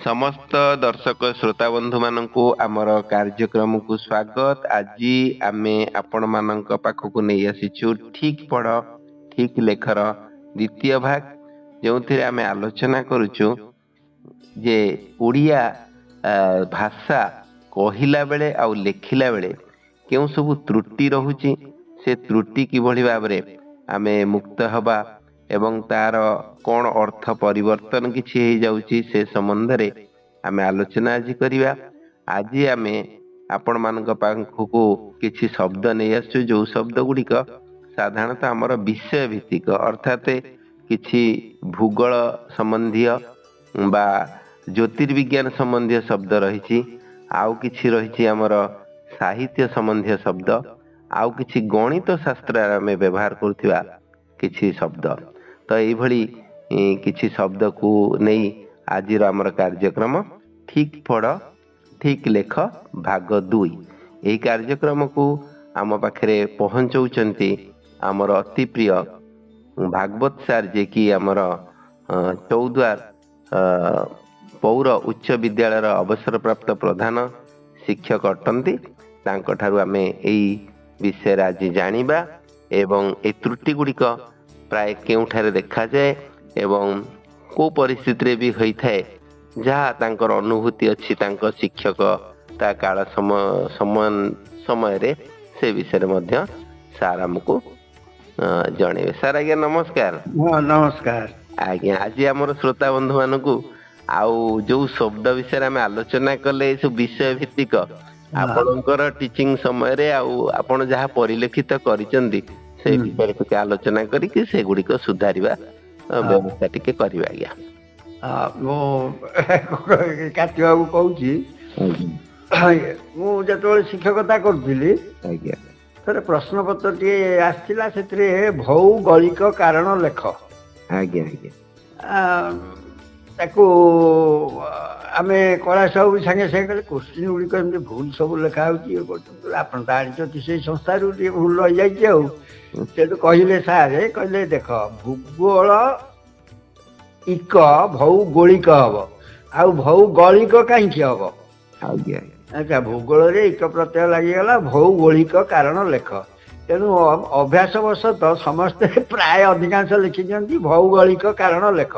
ସମସ୍ତ ଦର୍ଶକ ଶ୍ରୋତା ବନ୍ଧୁମାନଙ୍କୁ ଆମର କାର୍ଯ୍ୟକ୍ରମକୁ ସ୍ୱାଗତ। ଆଜି ଆମେ ଆପଣମାନଙ୍କ ପାଖକୁ ନେଇ ଆସିଛୁ ଠିକ ପଢ ଠିକ ଲେଖର ଦ୍ୱିତୀୟ ଭାଗ, ଯେଉଁଥିରେ ଆମେ ଆଲୋଚନା କରୁଛୁ ଯେ ଓଡ଼ିଆ ଭାଷା କହିଲା ବେଳେ ଆଉ ଲେଖିଲା ବେଳେ କେଉଁ ସବୁ ତ୍ରୁଟି ରହୁଛି, ସେ ତ୍ରୁଟି କିଭଳି ଭାବରେ ଆମେ ମୁକ୍ତ ହେବା ଏବଂ ତାର କ'ଣ ଅର୍ଥ ପରିବର୍ତ୍ତନ କିଛି ହେଇଯାଉଛି, ସେ ସମ୍ବନ୍ଧରେ ଆମେ ଆଲୋଚନା ଆଜି କରିବା। ଆଜି ଆମେ ଆପଣମାନଙ୍କ ପାଖକୁ କିଛି ଶବ୍ଦ ନେଇ ଆସିଛୁ, ଯୋଉ ଶବ୍ଦ ଗୁଡ଼ିକ ସାଧାରଣତଃ ଆମର ବିଷୟ ଭିତ୍ତିକ, ଅର୍ଥାତ କିଛି ଭୂଗୋଳ ସମ୍ବନ୍ଧୀୟ ବା ଜ୍ୟୋତିର୍ବିଜ୍ଞାନ ସମ୍ବନ୍ଧୀୟ ଶବ୍ଦ ରହିଛି, ଆଉ କିଛି ରହିଛି ଆମର ସାହିତ୍ୟ ସମ୍ବନ୍ଧୀୟ ଶବ୍ଦ, ଆଉ କିଛି ଗଣିତ ଶାସ୍ତ୍ରରେ ଆମେ ବ୍ୟବହାର କରୁଥିବା କିଛି ଶବ୍ଦ। ତ ଏଇଭଳି କିଛି ଶବ୍ଦକୁ ନେଇ ଆଜିର ଆମର କାର୍ଯ୍ୟକ୍ରମ ଠିକ ପଢ଼ ଠିକ ଲେଖ ଭାଗ 2। ଏହି କାର୍ଯ୍ୟକ୍ରମକୁ ଆମ ପାଖରେ ପହଞ୍ଚଉଛନ୍ତି ଆମର ଅତି ପ୍ରିୟ ଭାଗବତ ସାର୍, ଯିଏକି ଆମର ଚୌଦ୍ୱାର ପୌର ଉଚ୍ଚ ବିଦ୍ୟାଳୟର ଅବସରପ୍ରାପ୍ତ ପ୍ରଧାନ ଶିକ୍ଷକ ଅଟନ୍ତି। ତାଙ୍କଠାରୁ ଆମେ ଏଇ ବିଷୟରେ ଆଜି ଜାଣିବା ଏବଂ ଏଇ ତ୍ରୁଟି ଗୁଡ଼ିକ ପ୍ରାୟ କେଉଁଠାରେ ଦେଖାଯାଏ ଏବଂ କେଉଁ ପରିସ୍ଥିତିରେ ବି ହୋଇଥାଏ, ଯାହା ତାଙ୍କର ଅନୁଭୂତି ଅଛି ତାଙ୍କ ଶିକ୍ଷକ ତା କାଳ ସମୟରେ, ସେ ବିଷୟରେ ମଧ୍ୟ ସାର୍ ଆମକୁ ଜଣେଇବେ। ସାର୍ ଆଜ୍ଞା ନମସ୍କାର। ହଁ, ନମସ୍କାର ଆଜ୍ଞା। ଆଜି ଆମର ଶ୍ରୋତା ବନ୍ଧୁ ମାନଙ୍କୁ ଆଉ ଯୋଉ ଶବ୍ଦ ବିଷୟରେ ଆମେ ଆଲୋଚନା କଲେ, ଏ ସବୁ ବିଷୟ ଭିତ୍ତିକ ଆପଣଙ୍କର ଟିଚିଂ ସମୟରେ ଆଉ ଆପଣ ଯାହା ପରିଲକ୍ଷିତ କରିଛନ୍ତି, ସେ ବିଷୟରେ ଟିକେ ଆଲୋଚନା କରିକି ସେଗୁଡିକ ସୁଧାରିବା ବ୍ୟବସ୍ଥା ଟିକେ କରିବା ଆଜ୍ଞା। ମୁଁ କାର୍ତ୍ତିକ ବାବୁ କହୁଛି, ମୁଁ ଯେତେବେଳେ ଶିକ୍ଷକତା କରୁଥିଲି, ଥରେ ପ୍ରଶ୍ନପତ୍ରଟିଏ ଆସିଥିଲା, ସେଥିରେ ଭୌଗୋଳିକ କାରଣ ଲେଖ। ଆଜ୍ଞା ଆଜ୍ଞା ତାକୁ ଆମେ କୈଳାସ ବାବୁ ସାଙ୍ଗେ ସାଙ୍ଗେ କହିଲେ, କୋଶ୍ଚିନ୍ ଗୁଡ଼ିକ ଏମିତି ଭୁଲ ସବୁ ଲେଖା ହେଉଛି, ଇଏ କରୁଛନ୍ତି, ଆପଣ ତ ଆଣିଛନ୍ତି ସେଇ ସଂସ୍ଥାରୁ, ଟିକେ ଭୁଲ ରହିଯାଇଛି। ଆଉ ସେଠୁ କହିଲେ ସାର୍, କହିଲେ ଦେଖ, ଭୂଗୋଳ ଇକ ଭୌଗୋଳିକ ହବ, ଆଉ ଭୌଗୋଳିକ କାହିଁକି ହବ? ଆଜ୍ଞା। ଆଚ୍ଛା, ଭୂଗୋଳରେ ଇକ ପ୍ରତ୍ୟୟ ଲାଗିଗଲା, ଭୌଗୋଳିକ କାରଣ ଲେଖ। ତେଣୁ ଅଭ୍ୟାସ ବଶତଃ ସମସ୍ତେ ପ୍ରାୟ ଅଧିକାଂଶ ଲେଖିଛନ୍ତି ଭୌଗୋଳିକ କାରଣ ଲେଖ।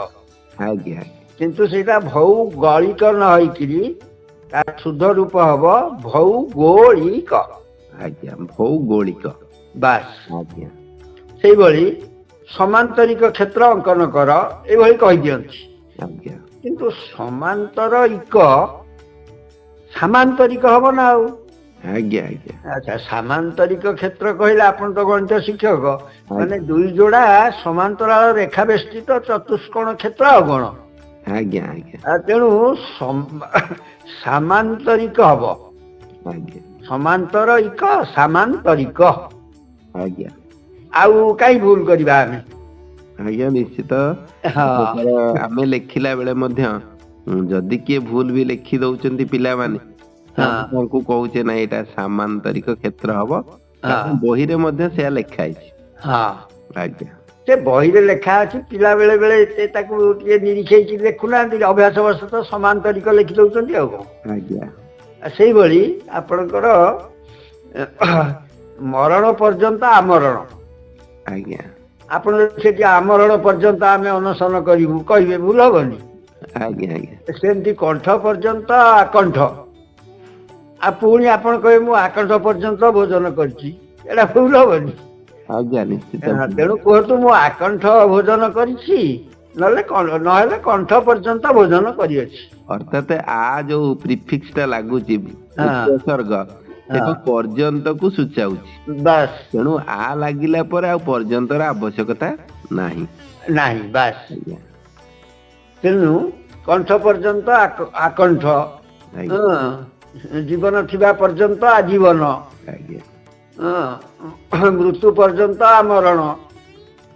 ଆଜ୍ଞା। କିନ୍ତୁ ସେଇଟା ଭୌଗୋଳିକ ନ ହେଇକିରି ତାର ଶୁଦ୍ଧ ରୂପ ହବ ଭୌଗୋଳିକ। ଆଜ୍ଞା, ଭୌଗୋଳିକ। ବାସ୍। ଆଜ୍ଞା। ସେଇଭଳି ସମାନ୍ତରିକ କ୍ଷେତ୍ର ଅଙ୍କନ କର, ଏଇଭଳି କହିଦିଅନ୍ତି। ଆଜ୍ଞା। କିନ୍ତୁ ସମାନ୍ତର ଇକ ସାମାନ୍ତରିକ ହବ ନା ଆଉ? ଆଜ୍ଞା ଆଜ୍ଞା। ଆଚ୍ଛା, ସାମାନ୍ତରିକ କ୍ଷେତ୍ର କହିଲେ, ଆପଣ ତ ଗଣିତ ଶିକ୍ଷକ, ମାନେ ଦୁଇ ଯୋଡ଼ା ସମାନ୍ତରାଳ ରେଖା ବେଷ୍ଟିତ ଚତୁଷ୍କୋଣ କ୍ଷେତ୍ର ଆଉ କଣ? ଆଜ୍ଞା ଆଜ୍ଞା। ତେଣୁ ସାମାନ୍ତରିକ ହବ। ଆଜ୍ଞା। ସମାନ୍ତର ଇକ ସାମାନ୍ତରିକ। ଆଜ୍ଞା। ଆଉ କାହିଁ ଭୁଲ କରିବା ଆମେ? ଆଜ୍ଞା, ନିଶ୍ଚିତ। ଆମେ ଲେଖିଲା ବେଳେ ମଧ୍ୟ ଯଦି କିଏ ଭୁଲ ବି ଲେଖି ଦଉଛନ୍ତି ପିଲାମାନେ, ତାଙ୍କୁ କହୁଛେ ନା ଏଇଟା ସାମାନ୍ତରିକ କ୍ଷେତ୍ର ହବ, ବହିରେ ମଧ୍ୟ ସେୟା ଲେଖା ହେଇଛି। ହଁ। ଆଜ୍ଞା। ସେ ବହିରେ ଲେଖା ଅଛି, ପିଲା ବେଳେ ବେଳେ ଏତେ ତାକୁ ଟିକେ ନିରୀକ୍ଷେଇକି ଲେଖୁନାହାନ୍ତି, ଅଭ୍ୟାସ ବଶତଃ ସମାନ୍ତରିକ ଲେଖି ଦଉଛନ୍ତି ଆଉ କଣ। ଆଜ୍ଞା। ସେଇଭଳି ଆପଣଙ୍କର ମରଣ ପର୍ଯ୍ୟନ୍ତ ଆମରଣ। ଆଜ୍ଞା। ଆପଣ ସେଠି ଆମରଣ ପର୍ଯ୍ୟନ୍ତ ଆମେ ଅନଶନ କରିବୁ କହିବେ, ଭୁଲ ହବନି? ଆଜ୍ଞା ଆଜ୍ଞା। ସେମିତି କଣ୍ଠ ପର୍ଯ୍ୟନ୍ତ ଆକଣ୍ଠ, ଆଉ ପୁଣି ଆପଣ କହିବେ ମୁଁ ଆକଣ୍ଠ ପର୍ଯ୍ୟନ୍ତ ଭୋଜନ କରିଛି, ଏଇଟା ଭୁଲ ହବନି? ଆଜ୍ଞା, ନିଶ୍ଚିତ। ତେଣୁ କୁହନ୍ତୁ ମୁଁ ଆକଣ୍ଠ ଭୋଜନ କରିଛି, ନହେଲେ ନହେଲେ କଣ୍ଠ ପର୍ଯ୍ୟନ୍ତ ଭୋଜନ କରିଅଛି। ଅର୍ଥାତ ଆ ଯୋଉ ପ୍ରିଫିକ୍ସ ଟା ଲାଗୁଛି, ଉପସର୍ଗ, ସେଟା ପର୍ଯ୍ୟନ୍ତକୁ ସୂଚାଉଛି। ବାସ୍। ତେଣୁ ଆ ଲାଗିଲା ପରେ ଆଉ ପର୍ଯ୍ୟନ୍ତର ଆବଶ୍ୟକତା ନାହିଁ। ନାହିଁ, ବାସ୍। ତେଣୁ କଣ୍ଠ ପର୍ଯ୍ୟନ୍ତ ଆକଣ୍ଠ, ଜୀବନ ଥିବା ପର୍ଯ୍ୟନ୍ତ ଆଜୀବନ, ମୃତ୍ୟୁ ପର୍ଯ୍ୟନ୍ତ ଆମରଣ,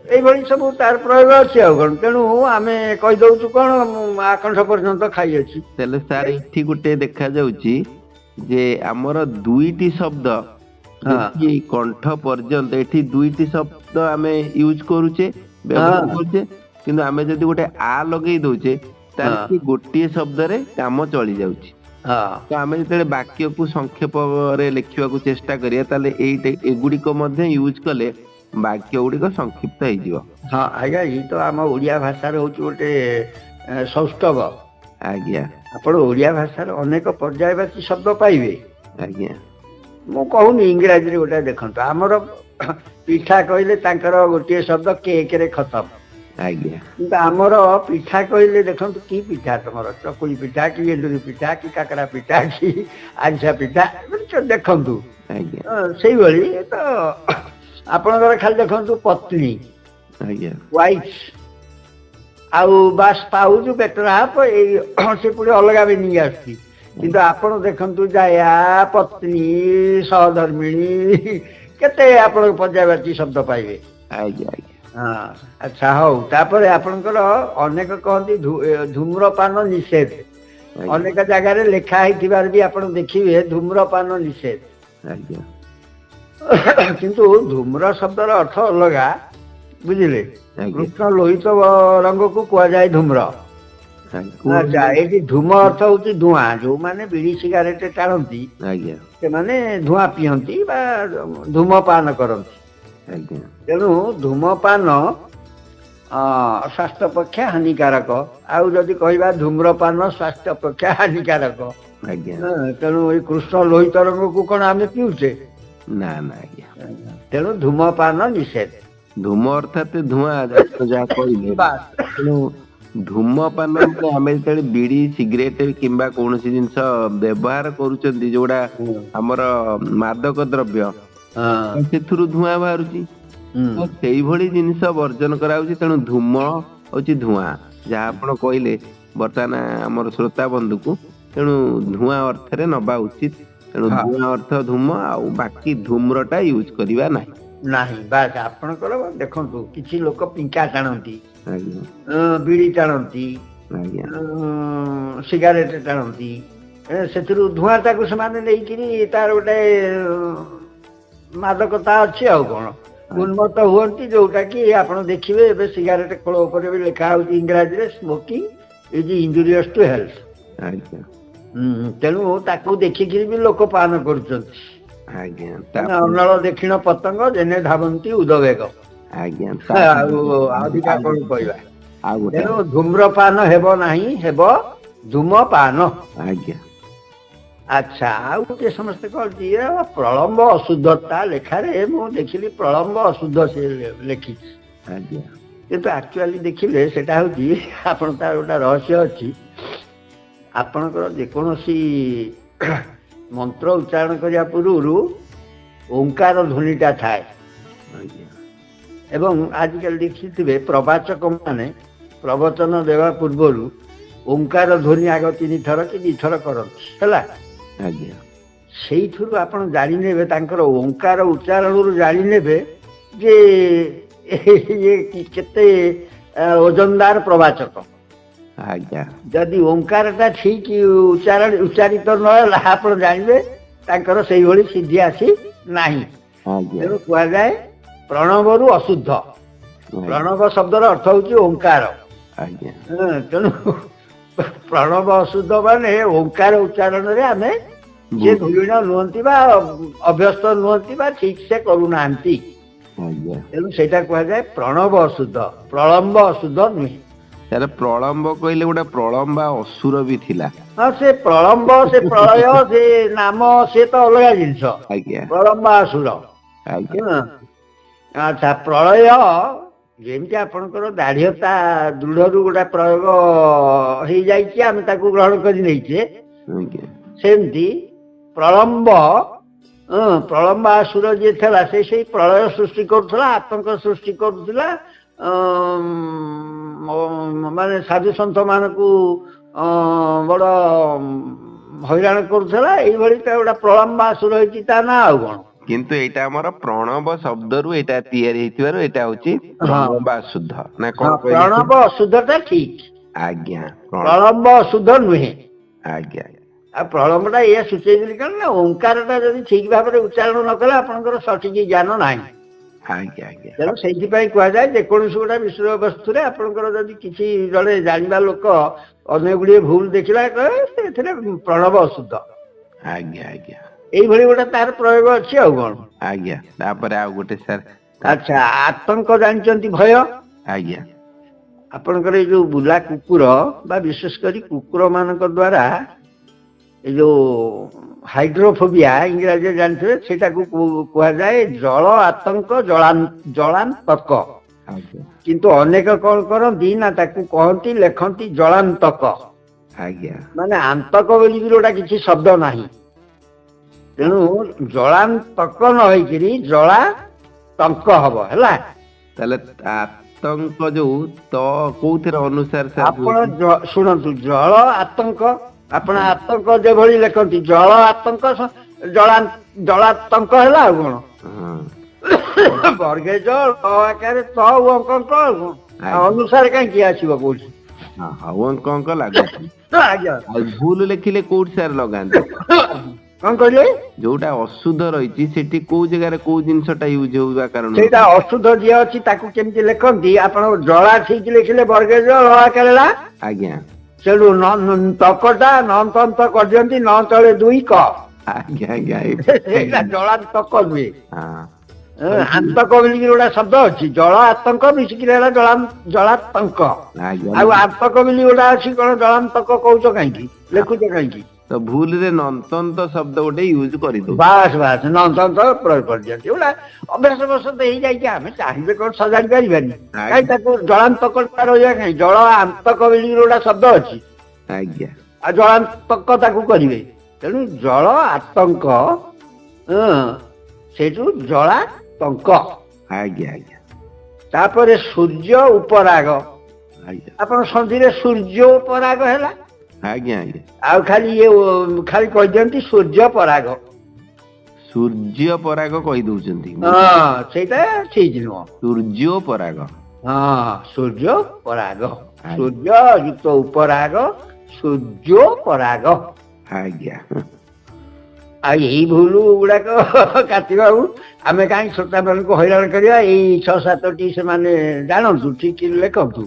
ଏଇଭଳି ସବୁ ତାର ପ୍ରୟୋଗ ଅଛି ଆଉ କଣ। ତେଣୁ ଆମେ କହିଦଉଛୁ କଣ, ଆକଣ୍ଠ ପର୍ଯ୍ୟନ୍ତ ଖାଇଅଛି। ତାହେଲେ ସାର୍, ଏଠି ଗୋଟେ ଦେଖାଯାଉଛି ଯେ ଆମର ଦୁଇଟି ଶବ୍ଦ କଣ୍ଠ ପର୍ଯ୍ୟନ୍ତ, ଏଠି ଦୁଇଟି ଶବ୍ଦ ଆମେ ୟୁଜ କରୁଛେ, ବ୍ୟବହାର କରୁଛେ, କିନ୍ତୁ ଆମେ ଯଦି ଗୋଟେ ଆ ଲଗେଇ ଦଉଛେ, ତାହେଲେ ସେ ଗୋଟିଏ ଶବ୍ଦରେ କାମ ଚଳି ଯାଉଛି। ତ ଆମେ ଯେତେବେଳେ ବାକ୍ୟକୁ ସଂକ୍ଷେପରେ ଲେଖିବାକୁ ଚେଷ୍ଟା କରିବା, ତାହେଲେ ଏଇଟା ଏଗୁଡିକ ମଧ୍ୟ ୟୁଜ କଲେ ବାକ୍ୟ ଗୁଡିକ ସଂକ୍ଷିପ୍ତ ହେଇଯିବ। ହଁ ଆଜ୍ଞା, ଏଇ ତ ଆମ ଓଡ଼ିଆ ଭାଷାର ହଉଛି ଗୋଟେ ସୌଷ୍ଠବ। ଆପଣ ଓଡ଼ିଆ ଭାଷାର ଅନେକ ପର୍ଯ୍ୟାୟବାଚୀ ଶବ୍ଦ ପାଇବେ। ମୁଁ କହୁନି, ଇଂରାଜୀରେ ଗୋଟେ ଦେଖନ୍ତୁ, ଆମର ପିଠା କହିଲେ ତାଙ୍କର ଗୋଟିଏ ଶବ୍ଦ କେକରେ ଖତମ। କିନ୍ତୁ ଆମର ପିଠା କହିଲେ ଦେଖନ୍ତୁ କି ପିଠା ତମର, ଚକୁଳି ପିଠା କି ଏଣ୍ଡୁରି ପିଠା କି କାକରା ପିଠା କି ଆରିସା ପିଠା, ଦେଖନ୍ତୁ। ସେଇଭଳି ତ ଆପଣଙ୍କର ଖାଲି ଦେଖନ୍ତୁ ପତ୍ନୀ, ୱାଇଫ ଆଉ ବା ସ୍ପାଉଜ, ବେଟର ହାଫ, ଏଇ ସେ ପୁଣି ଅଲଗା ମିନିଂ ଆସୁଛି। କିନ୍ତୁ ଆପଣ ଦେଖନ୍ତୁ ଜାୟା, ପତ୍ନୀ, ସହଧର୍ମିଣୀ, କେତେ ଆପଣ ପର୍ଯ୍ୟାୟବାଚୀ ଶବ୍ଦ ପାଇବେ। ଆଜ୍ଞା ଆଜ୍ଞା ହଁ, ଆଚ୍ଛା ହଉ। ତାପରେ ଆପଣଙ୍କର ଅନେକ କହନ୍ତି ଧୂମ୍ରପାନ ନିଷେଧ। ଅନେକ ଜାଗାରେ ଲେଖା ହେଇଥିବାର ବି ଆପଣ ଦେଖିବେ, ଧୂମ୍ରପାନ ନିଷେଧ। କିନ୍ତୁ ଧୂମ୍ର ଶବ୍ଦର ଅର୍ଥ ଅଲଗା, ବୁଝିଲେ? କୃଷ୍ଣ ଲୋହିତ ରଙ୍ଗକୁ କୁହାଯାଏ ଧୂମ୍ର। ଆଚ୍ଛା, ଏଇଠି ଧୂମ ଅର୍ଥ ହଉଛି ଧୂଆଁ। ଯୋଉମାନେ ବିଡି ସିଗାରେଟ ଟାଣନ୍ତି, ସେମାନେ ଧୂଆଁ ପିଅନ୍ତି ବା ଧୂମପାନ କରନ୍ତି। ତେଣୁ ଧୂମପାନ ସ୍ୱାସ୍ଥ୍ୟ ପକ୍ଷେ ହାନିକାରକ। ଆଉ ଯଦି କହିବା ଧୂମ୍ରପାନ ସ୍ୱାସ୍ଥ୍ୟ ପକ୍ଷେ ହାନିକାରକ। ତେଣୁ ଏଇ କୃଷ୍ଣ ଲୋହିତ ରଙ୍ଗକୁ କଣ ଆମେ ପିଉଛେ? ନା ନା ଆଜ୍ଞା। ତେଣୁ ଧୂମପାନ ନିଷେଧ। ଧୂମ ଅର୍ଥାତ ଧୂଆଁ, ଯାହା କହିଲେ। ତେଣୁ ଧୂମପାନ ମାନେ ଆମେ ଯେତେବେଳେ ବିଡି, ସିଗରେଟ କିମ୍ବା କୌଣସି ଜିନିଷ ବ୍ୟବହାର କରୁଛନ୍ତି, ଯୋଉଟା ଆମର ମାଦକ ଦ୍ରବ୍ୟ, ସେଥିରୁ ଧୂଆଁ ବାହାରୁଛି, ତ ସେଇଭଳି ଜିନିଷ ବର୍ଜନ କରାହଉଛି। ତେଣୁ ଧୂମ ହଉଛି ଧୂଆଁ, ଯାହା ଆପଣ କହିଲେ ବର୍ତ୍ତମାନ ଆମର ଶ୍ରୋତା ବନ୍ଧୁକୁ। ତେଣୁ ଧୂଆଁ ଅର୍ଥରେ ନବା ଉଚିତ। ତେଣୁ ଧୂଆଁ ଅର୍ଥ ଧୂମ, ଆଉ ବାକି ଧୂମ୍ରଟା ୟୁଜ କରିବା ନାହିଁ। ନାହିଁ, ବାସ୍। ଆପଣଙ୍କର ଦେଖନ୍ତୁ, କିଛି ଲୋକ ପିଙ୍କା ଟାଣନ୍ତି, ବିଡ଼ି ଟାଣନ୍ତି, ସିଗାରେଟ ଟାଣନ୍ତି, ସେଥିରୁ ଧୂଆଁଟାକୁ ସେମାନେ ନେଇକିରି ତାର ଗୋଟେ ମାଦକତା ଅଛି ଆଉ କଣ, ଉନ୍ମତ୍ତ ହୁଅନ୍ତି। ଯୋଉଟା କି ଆପଣ ଦେଖିବେ ଏବେ ସିଗାରେଟ ଖୋଳ ଉପରେ ବି ଲେଖା ହଉଛି ଇଂରାଜୀରେ, "Smoking is injurious to health." ତେଣୁ ତାକୁ ଦେଖିକିରି ବି ଲୋକ ପାନ କରୁଛନ୍ତି। ଅନଳ ଦେଖିଣ ପତଙ୍ଗ ଯେନେ ଧାବନ୍ତି ଉଦବେଗ। ଆଉ ଅଧିକା କଣ କହିବା? ତେଣୁ ଧୂମ୍ରପାନ ହେବ ନାହିଁ, ହେବ ଧୂମପାନ। ଆଚ୍ଛା, ଆଉ ଗୋଟେ ସମସ୍ତେ କହନ୍ତି ପ୍ରଳମ୍ବ ଅଶୁଦ୍ଧତା। ଲେଖାରେ ମୁଁ ଦେଖିଲି ପ୍ରଳମ୍ବ ଅଶୁଦ୍ଧ ସେ ଲେଖିଛି। କିନ୍ତୁ ଆକ୍ଚୁଆଲି ଦେଖିଲେ ସେଟା ହଉଛି ଆପଣ ତାର ଗୋଟେ ରହସ୍ୟ ଅଛି। ଆପଣଙ୍କର ଯେକୌଣସି ମନ୍ତ୍ର ଉଚ୍ଚାରଣ କରିବା ପୂର୍ବରୁ ଓଙ୍କାର ଧ୍ୱନିଟା ଥାଏ। ଏବଂ ଆଜିକାଲି ଦେଖିଥିବେ ପ୍ରବାଚକ ମାନେ ପ୍ରବଚନ ଦେବା ପୂର୍ବରୁ ଓଙ୍କାର ଧ୍ୱନି ଆଗ 3 ଥର କି 2 ଥର କରନ୍ତି, ହେଲା? ସେଇଥିରୁ ଆପଣ ଜାଣିନେବେ, ତାଙ୍କର ଓଙ୍କାର ଉଚ୍ଚାରଣରୁ ଜାଣିନେବେ ଯେ ଇଏ କେତେ ଓଜନଦାର ପ୍ରବାଚକ। ଯଦି ଓଙ୍କାରଟା ଠିକ ଉଚ୍ଚାରଣ ଉଚ୍ଚାରିତ ନହେଲା, ଆପଣ ଜାଣିବେ ତାଙ୍କର ସେଇଭଳି ସିଦ୍ଧି ଆସି ନାହିଁ। ତେଣୁ କୁହାଯାଏ ପ୍ରଣବରୁ ଅଶୁଦ୍ଧ। ପ୍ରଣବ ଶବ୍ଦର ଅର୍ଥ ହଉଛି ଓଙ୍କାର। ତେଣୁ ପ୍ରଣବ ଅଶୁଦ୍ଧ ମାନେ ଓଙ୍କାର ଉଚ୍ଚାରଣରେ ଆମେ ସେ ଧୁରିଣ ନୁହନ୍ତି ବା ଅଭ୍ୟସ୍ତ ନୁହନ୍ତି ବା ଠିକ ସେ କରୁନାହାନ୍ତି। ତେଣୁ ସେଇଟା କୁହାଯାଏ ପ୍ରଣବ ଅଶୁଦ୍ଧ, ପ୍ରଳମ୍ବ ଅଶୁଦ୍ଧ ନୁହେଁ। ତାର ପ୍ରଳମ୍ବ କହିଲେ ଗୋଟେ ପ୍ରଳମ୍ବା ଅସୁର ବି ଥିଲା। ହଁ, ସେ ପ୍ରଳମ୍ବ, ସେ ପ୍ରଳୟ, ସେ ନାମ, ସେ ତ ଅଲଗା ଜିନିଷ। ପ୍ରଳମ୍ବା ଅସୁର। ଆଚ୍ଛା, ପ୍ରଳୟ ଯେମିତି ଆପଣଙ୍କର ଦାଢ୍ୟତା ଦୃଢରୁ ଗୋଟେ ପ୍ରୟୋଗ ହେଇଯାଇଛି, ଆମେ ତାକୁ ଗ୍ରହଣ କରି ନେଇଛେ, ସେମିତି ପ୍ରଳମ୍ବ, ପ୍ରଳମ୍ବାସୁର ଯିଏ ଥିଲା, ସେ ସେଇ ପ୍ରଳୟ ସୃଷ୍ଟି କରୁଥିଲା, ଆତଙ୍କ ସୃଷ୍ଟି କରୁଥିଲା, ମାନେ ସାଧୁ ସନ୍ଥ ମାନଙ୍କୁ ବଡ ହଇରାଣ କରୁଥିଲା। ଏଇଭଳି ତା ଗୋଟେ ପ୍ରଳମ୍ବାସୁର ହେଇଛି ତା ନା, ଆଉ କଣ। କିନ୍ତୁ ଏଇଟା ଆମର ପ୍ରଣବ ଶବ୍ଦରୁ ଏଇଟା ତିଆରି ହେଇଥିବାରୁ ଏଇଟା ହଉଛି ପ୍ରଣବ ଅଶୁଦ୍ଧ ନା କଣ କହିଲେ? ପ୍ରଣବ ଅଶୁଦ୍ଧଟା ଠିକ। ପ୍ରଳମ୍ବ ଅଶୁଦ୍ଧ ନୁହେଁ। ଆଉ ପ୍ରଳମ୍ବଟା ଏଇଆ ସୂଚେଇ ଦେଲି, କାରଣ ନା ଓଙ୍କାରଟା ଯଦି ଠିକ ଭାବରେ ଉଚ୍ଚାରଣ ନ କଲେ ଆପଣଙ୍କର ସଠିକ ଜ୍ଞାନ ନାହିଁ। ଆଜ୍ଞା ଆଜ୍ଞା। ତେଣୁ ସେଇଥିପାଇଁ କୁହାଯାଏ ଯେକୌଣସି ଗୋଟେ ବିଷୟ ବସ୍ତୁରେ ଆପଣଙ୍କର ଯଦି କିଛି ଜଣେ ଜାଣିବା ଲୋକ ଅନେକ ଗୁଡ଼ିଏ ଭୁଲ ଦେଖିଲା, ଏଥିରେ ପ୍ରଣବ ଅଶୁଦ୍ଧ। ଆଜ୍ଞା ଆଜ୍ଞା। ଏଇଭଳି ଗୋଟେ ତାର ପ୍ରୟୋଗ ଅଛି ଆଉ କଣ। ଆଜ୍ଞା, ତାପରେ ଆଉ ଗୋଟେ ସାର୍। ଆଚ୍ଛା, ଆତଙ୍କ ଜାଣିଛନ୍ତି, ଭୟ। ଆଜ୍ଞା। ଆପଣଙ୍କର ଏଇ ଯୋଉ ବୁଲା କୁକୁର ବା ବିଶେଷ କରି କୁକୁର ମାନଙ୍କ ଦ୍ଵାରା ଏଇ ଯୋଉ ହାଇଡ୍ରୋଫୋବିଆ ଇଂରାଜୀରେ ଜାଣିଥିବେ, ସେଇଟାକୁ କୁହାଯାଏ ଜଳ ଆତଙ୍କ, ଜଳାନ୍ତକ। କିନ୍ତୁ ଅନେକ କଣ କରନ୍ତି ନା ତାକୁ କହନ୍ତି, ଲେଖନ୍ତି ଜଳାନ୍ତକ। ଆଜ୍ଞା। ମାନେ ଆନ୍ତକ ବୋଲିକିରି ଗୋଟା କିଛି ଶବ୍ଦ ନାହିଁ, ତେଣୁ ଜଳାନ୍ତକ ନ ହେଇକିରି ଜଳା ଟଙ୍କ ହବ। ହେଲା, ତାହେଲେ ଆତଙ୍କ ଯୋଉ ତ କୋଉଥିରେ ଅନୁସାରେ? ଆପଣ ଶୁଣନ୍ତୁ, ଜଳ ଆତଙ୍କ, ଆପଣ ଆତଙ୍କ ଯେଭଳି ଲେଖନ୍ତି, ଜଳ ଆତଙ୍କ ଜଳା ଜଳାତଙ୍କ ହେଲା ଆଉ କଣ? ବର୍ଗେଜ ଆକାରରେ ତ ଅଙ୍କ ଆଉ କଣ, ଅନୁସାରେ କାହିଁକି ଆସିବ କୋଉଠି? ଅଙ୍କ ଅଙ୍କ ଲାଗୁଛି। ଆଜ୍ଞା। ଆଉ ଭୁଲ ଲେଖିଲେ କୋଉଠି ସାର୍ ଲଗାନ୍ତି? କଣ କହିଲେ? ଯୋଉଟା ଅଶୁଦ୍ଧ ରହିଛି ସେଠି କୋଉ ଜାଗାରେ କୋଉ ଜିନିଷଟା ୟୁଜ ହଉବା କାରଣ? ସେଇଟା ଅଶୁଦ୍ଧ ଯିଏ ଅଛି ତାକୁ କେମିତି ଲେଖନ୍ତି? ଆପଣ ଜଳା ଠିକ ଲେଖିଲେ, ବର୍ଗେଜ ଳ ଆକାରରେ। ଆଜ୍ଞା। ସେଠୁ ତକଟା ନ କରିଦିଅନ୍ତି, ନ ତଳେ ଦୁଇ କ। ଆଜ୍ଞା ଆଜ୍ଞା। ସେଇଟା ଜଳା ତକ ନୁହେଁ। ଆନ୍ତକ ବୋଲିକିରି ଗୋଟେ ଶବ୍ଦ ଅଛି, ଜଳ ଆତଙ୍କ ମିଶିକିରି ହେଲା ଜଳା ଜଳାତଙ୍କ। ଆଉ ଆନ୍ତକ ବୋଲି ଗୋଟେ ଅଛି, କଣ ଜଳାନ୍ତକ କହୁଛ କାହିଁକି, ଲେଖୁଛ କାହିଁକି? ତ ଭୁଲରେ ନନ୍ତନ୍ତ ଶବ୍ଦ ଗୋଟେ ୟୁଜ କରିଦଉ। ବାସ୍ ବାସ୍, ନନ୍ତନ୍ତ ପ୍ରୟୋଗ କରିଦିଅନ୍ତି। ଗୋଟା ଅଭ୍ୟାସ ବଶତ ହେଇଯାଇଛି, ଆମେ ଚାହିଁବେ କଣ ସଜାଡ଼ି ପାରିବାନି? କାହିଁ ତାକୁ ଜଳାନ୍ତକ ରହିବା କାହିଁ? ଜଳ ଆନ୍ତକ ବୋଲିକିରି ଗୋଟେ ଶବ୍ଦ ଅଛି। ଆଜ୍ଞା। ଆଉ ଜଳାନ୍ତକ ତାକୁ କରିବେ, ତେଣୁ ଜଳ ଆତଙ୍କ, ସେଇଠୁ ଜଳା ଟଙ୍କ। ଆଜ୍ଞା ଆଜ୍ଞା। ତାପରେ ସୂର୍ଯ୍ୟ ଉପରାଗ। ଆପଣ ସନ୍ଧିରେ ସୂର୍ଯ୍ୟ ଉପରାଗ ହେଲା। ଆଜ୍ଞା ଆଜ୍ଞା। ଆଉ ଖାଲି ଇଏ ଖାଲି କହିଦିଅନ୍ତି ସୂର୍ଯ୍ୟ ପରାଗ। ସୂର୍ଯ୍ୟ ପରାଗ କହିଦଉଛନ୍ତି। ହଁ, ସେଇଟା ଠିକ ନୁହଁ। ସୂର୍ଯ୍ୟ ପରାଗ। ହଁ, ସୂର୍ଯ୍ୟ ପରାଗ, ସୂର୍ଯ୍ୟ ଯୁକ୍ତ ଉପରାଗ, ସୂର୍ଯ୍ୟ ପରାଗ। ଆଜ୍ଞା। ଆଉ ଏଇ ଭୁଲ ଗୁଡାକ କାର୍ତ୍ତିକ ବାବୁ, ଆମେ କାହିଁ ଶ୍ରୋତାମାନଙ୍କୁ ହଇରାଣ କରିବା? ଏଇ 6 7ଟି ସେମାନେ ଜାଣନ୍ତୁ, ଠିକ ଲେଖନ୍ତୁ।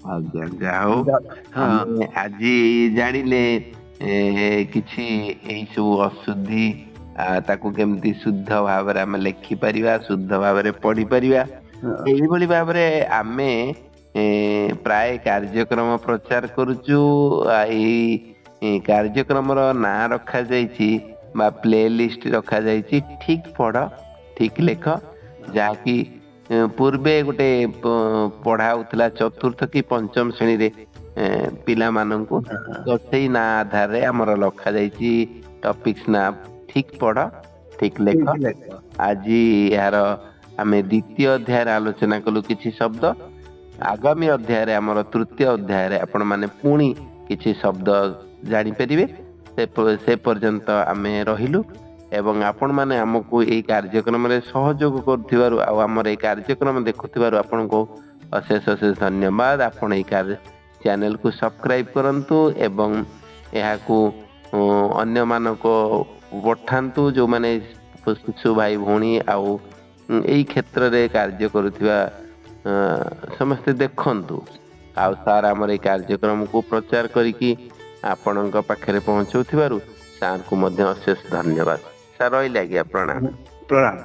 ଆଜ୍ଞା, ଯାହା ହଉ ଆଜି ଜାଣିଲେ କିଛି ଏଇ ସବୁ ଅଶୁଦ୍ଧି, ତାକୁ କେମିତି ଶୁଦ୍ଧ ଭାବରେ ଆମେ ଲେଖିପାରିବା, ଶୁଦ୍ଧ ଭାବରେ ପଢିପାରିବା। ଏଇଭଳି ଭାବରେ ଆମେ ପ୍ରାୟ କାର୍ଯ୍ୟକ୍ରମ ପ୍ରଚାର କରୁଛୁ। ଏଇ କାର୍ଯ୍ୟକ୍ରମର ନାଁ ରଖାଯାଇଛି ବା ପ୍ଲେ ଲିଷ୍ଟ ରଖାଯାଇଛି ଠିକ ପଢ ଠିକ ଲେଖ, ଯାହାକି ପୂର୍ବେ ଗୋଟେ ପଢା ହଉଥିଲା ଚତୁର୍ଥ କି ପଞ୍ଚମ ଶ୍ରେଣୀରେ ପିଲାମାନଙ୍କୁ, ତ ସେଇ ନାଁ ଆଧାରରେ ଆମର ରଖାଯାଇଛି ଟପିକ୍ସ ନାଁ ଠିକ ପଢ ଠିକ ଲେଖ। ଆଜି ଏହାର ଆମେ ଦ୍ୱିତୀୟ ଅଧ୍ୟାୟରେ ଆଲୋଚନା କଲୁ କିଛି ଶବ୍ଦ। ଆଗାମୀ ଅଧ୍ୟାୟରେ, ଆମର ତୃତୀୟ ଅଧ୍ୟାୟରେ ଆପଣମାନେ ପୁଣି କିଛି ଶବ୍ଦ ଜାଣିପାରିବେ। ସେ ପର୍ଯ୍ୟନ୍ତ ଆମେ ରହିଲୁ ଏବଂ ଆପଣମାନେ ଆମକୁ ଏଇ କାର୍ଯ୍ୟକ୍ରମରେ ସହଯୋଗ କରୁଥିବାରୁ ଆଉ ଆମର ଏଇ କାର୍ଯ୍ୟକ୍ରମ ଦେଖୁଥିବାରୁ ଆପଣଙ୍କୁ ଅଶେଷ ଅଶେଷ ଧନ୍ୟବାଦ। ଆପଣ ଏଇ ଚ୍ୟାନେଲକୁ ସବସ୍କ୍ରାଇବ କରନ୍ତୁ ଏବଂ ଏହାକୁ ଅନ୍ୟମାନଙ୍କ ପଠାନ୍ତୁ, ଯେଉଁମାନେ ଶିଶୁ ଭାଇ ଭଉଣୀ ଆଉ ଏଇ କ୍ଷେତ୍ରରେ କାର୍ଯ୍ୟ କରୁଥିବା ସମସ୍ତେ ଦେଖନ୍ତୁ। ଆଉ ସାର୍ ଆମର ଏଇ କାର୍ଯ୍ୟକ୍ରମକୁ ପ୍ରଚାର କରିକି ଆପଣଙ୍କ ପାଖରେ ପହଞ୍ଚଉଥିବାରୁ ସାର୍ଙ୍କୁ ମଧ୍ୟ ଅଶେଷ ଧନ୍ୟବାଦ। ସାର୍ ରହିଲେ ଆଜ୍ଞା, ପ୍ରଣାମ। ପ୍ରଣାମ।